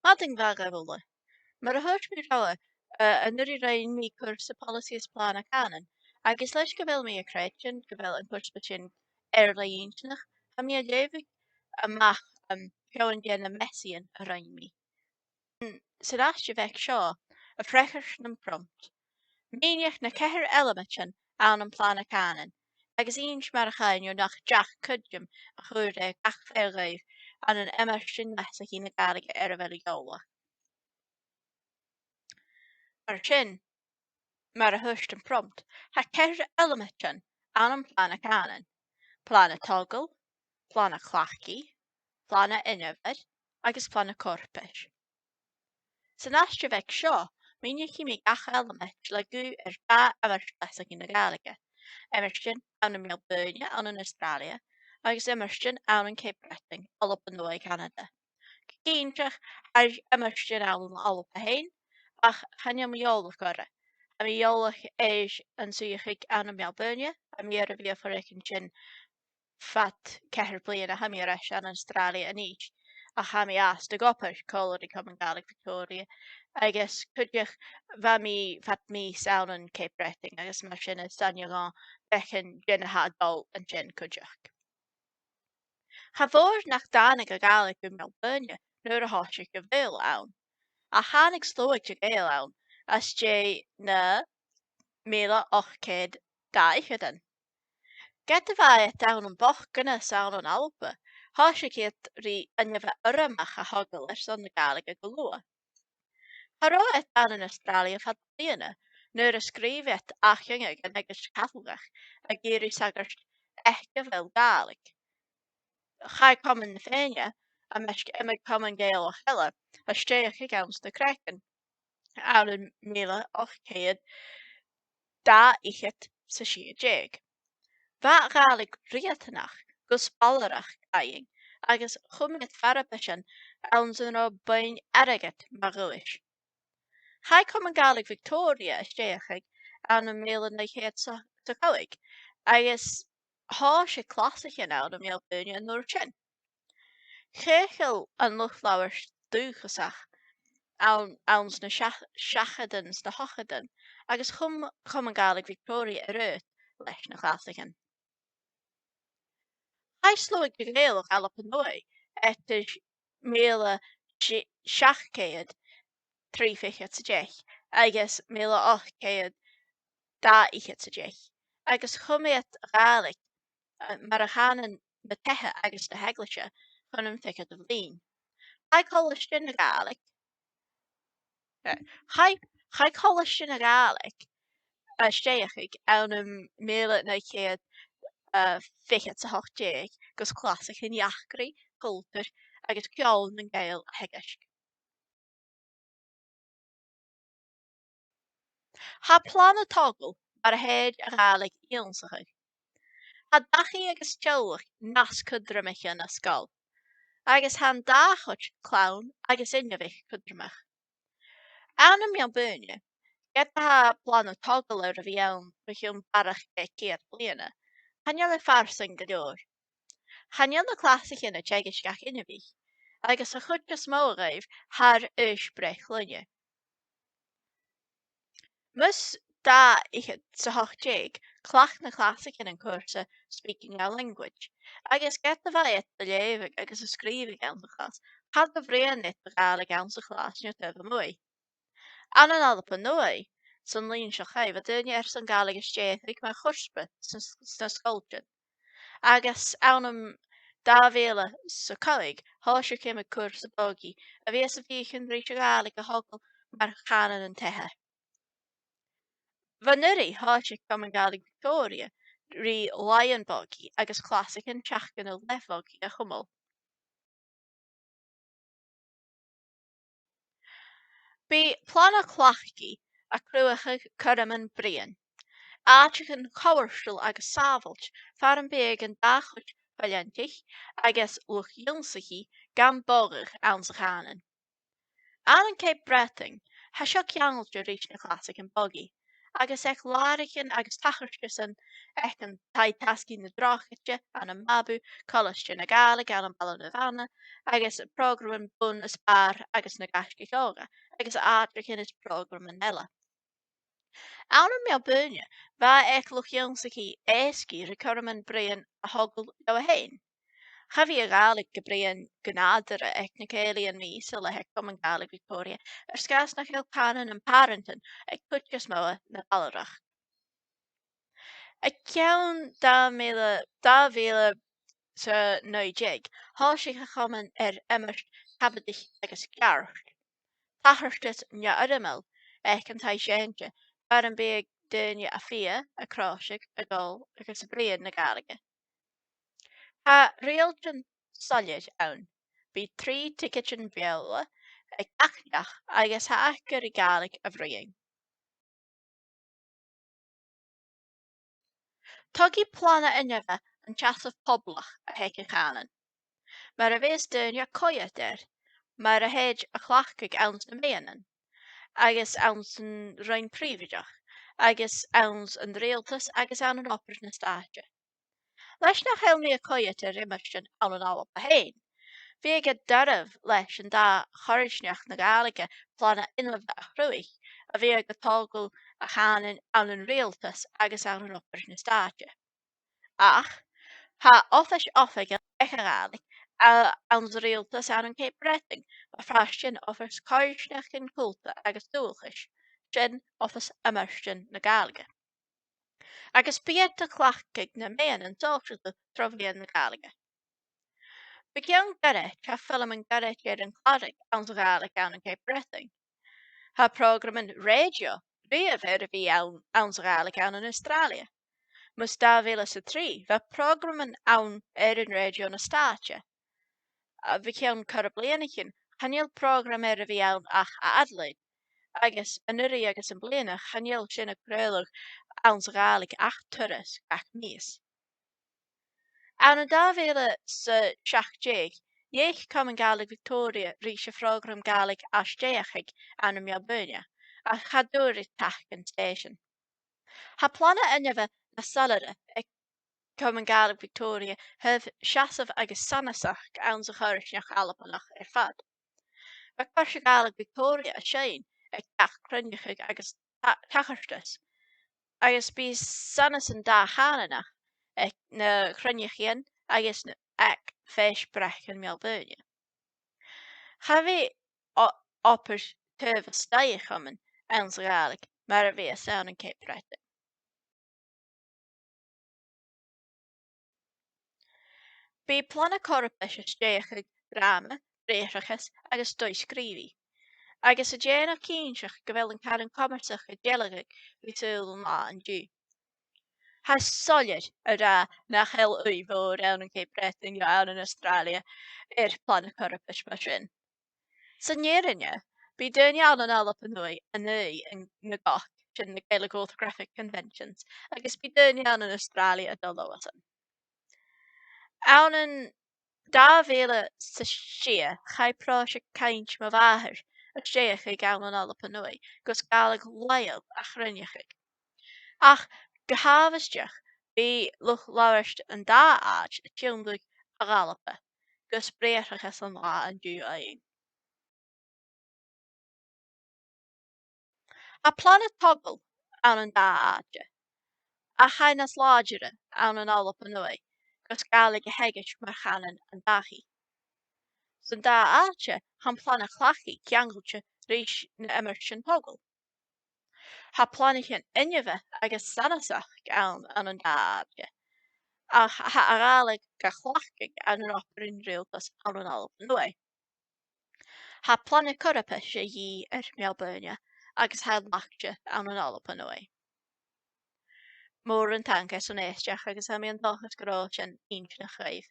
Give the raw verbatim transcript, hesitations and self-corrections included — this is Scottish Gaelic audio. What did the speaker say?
Madainn mhath dhuibh uile. Mar a thuirt mi roimhe, eh, an-uiridh rinn mi cùrsa poileasaidh is plana cànain, agus leis gu bheil mi a' creidsinn gu bheil an cùrsa sin air leth inntinneach, tha mi a' leughadh a-mach, um, feadhainn de na measaidhean a rinn mi. San aiste bheag seo, a' freagairt nam prompt. Mìnich na ceithir eileamaidean ann am plana cànain, agus innis mar a chaidh no nach deach cuideam a chur air gach fear dhuibh ann an iomairtean leasachaidh na Gàidhlig air a bheil thu eòlach. Mar sin, mar a thuirt am prompt, tha ceithir eileamaidean ann am plana cànain: plana togail, plana cleachdaidh, plana inbhir agus plana corpais. San aiste bheag seo, mìnichidh mi gach eileamaid le guth air dà iomairt leasachaidh na Gàidhlig. Iomairt ann am Meall Daoine ann an Astràilia, agus iomairt ann an Cape Breton, Alba Nuadh, Canada. Cinnteach, tha iomairt ann an Alba fhèin, ach chan eil mi eòlach orra. Tha mi eòlach air an suidheachadh ann am Meall Daoine, tha mi air a bhith a' fuireach an sin fad ceithir bliadhna, tha mi air ais ann an Astràilia a-nis, ach tha mi fhathast ag obair còmhla ri Comann Gàidhlig Victoria, agus cuideachd bha mi fad mìos ann an Cape Breton, agus mar sin is aithne dhomh beagan de na tha a' dol an sin cuideachd. Cha mhòr nach tàinig a' Ghàidhlig gu Meall Daoine nuair a thòisich a' Bheurla ann, ach thàinig sluagh de Ghàidheil ann às dèidh na mìle ochd ceud dà fhicheadan. Ged a bha iad ann am bochdanas ann an Alba, thòisich iad ri inbhe urramach a thogail airson na Gàidhlig gu luath. Cha robh iad ann an Astràilia fad bliadhna nuair a sgrìobh iad ath-cheangal gun teagasg Catholigeach ag iarraidh sagart aig a bheil Gàidhlig. Chaidh Comann na Fèinne, am measg iomadh comann Gàidhealach eile, a stèidheachadh anns na creagan ann an mìle ochd ceud dà fhichead 's a sia deug. Bha Gàidhlig riatanach gus ballrach fhaighinn, agus chùm iad farpaisean anns an robh buinn airgid mu dhuais. Chaidh Comann Gàidhlig Victoria a stèidheachadh ann am mìle naoi ceud 's a, 's a còig, agus thòisich clasaichean ann am Meall Daoine an uair sin. Chaochail an luchd-labhairt dùthchasach ann, anns na seach-, seachadan 's na h-ochdadan, agus chùm Comann Gàidhlig Victoria air adhart leis na clasaichean. Chaidh sluagh de Ghàidhealach Alba Nuadh eadar mìle seachd ceud trì fichead 's a deich agus mìle ochd ceud dà fhichead 's a deich, agus chùm iad Gàidhlig, eh, mar a chànan na taighe agus na h-eaglaise chun an fhicheadamh linn. Chaidh Colaiste na Gàidhlig, eh, chaidh, chaidh Colaiste na Gàidhlig a stèidheachadh ann am mìle naoi ceud, eh, fichead 's a h-ochd deug, gus clasaichean eachdraidh, cultar agus ceòl nan Gàidheal a theagasg. Tha plana togail mar a thèid a' Ghàidhlig ionnsachadh. Tha dachaigh agus teaghlach nas cudromaiche na sgoil, agus tha an dà chuid, clann agus inbhich, cudromach. Ann am Meall Daoine, ged a tha plana togail air a bhith ann bho chionn barrachd de cheud bliadhna, chan eil e farsaing gu leòr. Chan eil na clasaichean a' teagasg ach inbhich, agus a' chuid as motha dhaibh thar aois breith-chloinne. Mus dà fhichead 's a h-ochd deug, chleachd na clasaichean an cùrsa Speaking Our Language, agus ged a bha iad a' leughadh agus a' sgrìobhadh anns a' chlas, cha do bhruidhinn iad a' Ghàidhlig anns a' chlas no taobh a-muigh. Ann an Alba Nuadh, san linn seo chaidh, bha daoine airson Gàidhlig a stèidheachadh mar chuspair sna, sna sgoiltean. Agus ann an dà mhìle 's a còig, thòisich iomadh cùrsa bogaidh a bhios a' feuchainn ris a' Ghàidhlig a thogail mar chànan an taighe. Bhon uiridh, thòisich Comann Gàidhlig Victoria ri làithean bogaidh agus clasaichean seachdain le bogaidh a chumail. Bidh plana cleachdaidh a' cruthachadh cothroman bruidhinn, àiteachan comhartail agus sàbhailte far am biodh an dà chuid co-leantainn agus luchd-ionnsachaidh gam bogadh anns a' chànan. Ann an Cape Breton, tha seo ceangailte ris na clasaichean bogaidh, agus aig làraichean agus tachartasan aig an Taigh-tasgaidh na Drochaid ann am Mabu, Colaisde na Gàidhlig ann am Baile na Bhana, agus prògraman bun is bàrr agus na gaisgich òga, agus àiteachan is prògraman eile. Ann am Melbourne, bha aig luchd-ionnsachaidh èisg ri cothroman bruidhinn a thogail leotha fhèin. Cha bhi a' Ghàidhlig ga bruidhinn gu nàdarra aig na cèilidhean mìosa le haghaidh Comann Gàidhlig Victoria, air sgàth 's nach eil cànan nam pàrantan aig cuid as motha na ballrach. Aig ceann dà mhìle, dà mhìle 's a naoi deug, thòisich a' chomann air iomairt cabadaich agus ceart, tachartas neo-fhoirmeil aig an taigh-seinnse, far am biodh daoine a' fighe, a' craoiseachd, ag òl agus a' bruidhinn na Gàidhlig. Tha riaghailtean soilleir ann. Bidh trì tiogaidean Beurla aig gach neach agus tha aca ri Gàidhlig a bhruidhinn. Togaidh plana inbhe an seasamh poblach a th' aig a' chànan, mar a bhios daoine a' coimhead air, mar a thèid a chleachdadh anns na meadhanan, agus anns an roinn prìobhaideach, agus anns an riaghaltas, agus ann an obair na stàite. Leis nach eil mi a' coimhead air iomairtean ann an Alba fhèin, bhiodh e doirbh leis an dà choimhearsnachd na Gàidhlig plana inbhe a chruthachadh a bhiodh a' togail a' chànain ann an riaghaltas agus ann an obair na stàite. Ach tha oifis oifigeil aig a' Ghàidhlig, a, anns an riaghaltas ann an Cape Breton, mar a tha sin oifis coimhearsnachdan, cultar agus dualchais, sin oifis iomairtean na Gàidhlig. Agus bidh iad a' cleachdadh na meadhanan sòisealta tro mheadhan na Gàidhlig. Bho chionn ghoirid, tha foghlam goirid air an clàradh anns a' Ghàidhlig ann an Cape Breton. Tha prògraman rèidio riamh air a bhith ann, anns a' Ghàidhlig ann an Astràilia. Mus dà mhìle 's a trì, bha prògraman ann air an rèidio na Stàite. A bho chionn corra bliadhnaichean, chan eil prògram air a bhith ann ach à Adelaide, agus an-uiridh agus am-bliadhna, chan eil sin a' craoladh anns a' Ghàidhlig ach turas gach mìos. Ann an dà mhìle 's a seachd deug, dh'fheuch Comann Gàidhlig Victoria ris a' phrògram Gàidhlig a stèidheachadh ann am Melbourne, ach cha d' fhuair i taic an stèisean. Tha plana inbhe nas soilleire aig Comann Gàidhlig Victoria thaobh seasamh agus sanasachd anns a' choimhearsnachd Albannach air fad. Bha Coimhearsnachd Gàidhlig Victoria a' seinn aig gach cruinneachadh agus ta-, tachartas, agus bidh sanasan dà-chànanach aig na cruinneachaidhean agus na, aig fèis-breic ann am Melbourne. Cha bhi o-, obair taobh a-staigh a' chomainn anns a' Ghàidhlig mar a bhios ann an Cape Breton. Bidh plana corra pais a' stèidheachadh dràma, briathrachas agus dòigh-sgrìobhaidh, agus a' dèanamh cinnteach gu bheil an cànan comhartach a' dealgadh ri saoghal an latha an-diugh. Tha e soilleir a ràdh nach eil ùidh mhòr ann an Cape Breton no ann an Astràilia air plana corra pais mar sin. San fhìrinn, bidh daoine ann an Alba Nuadh an aghaidh an, na gach, sin na Gaelic Orthographic Conventions, agus bidh daoine ann an Astràilia a' dol leothasan. Ann an dà mhìle 's a sia, chaidh pròiseact Cainnt mo Mhàthar a stèidheachadh ann an Alba Nuadh, gus Gàidhlig làitheil a chruinneachadh. Ach gu h-àbhaisteach, bidh luchd-labhairt an dà àite a' tionndadh a dh'Alba, gus briathrachas an latha an-diugh fhaighinn. Tha plana togail ann an dà àite, ach tha i nas làidire ann an Alba Nuadh, gus Gàidhlig a theagasg mar chànan an dachaigh. San dà àite, tha am plana cleachdaidh ceangailte ris na iomairtean togail. Tha planaichean inbhe agus sanasachd ann, ann an dà àite, ach tha a' Ghàidhlig ga chleachdadh ann an obair an riaghaltais ann an Alba Nuadh. Tha plana corra pais a dhìth air Melbourne agus tha e làidir ann an Alba Nuadh. Mòran taing airson èisteachd agus tha mi an dòchas gun robh sin inntinneach dhuibh.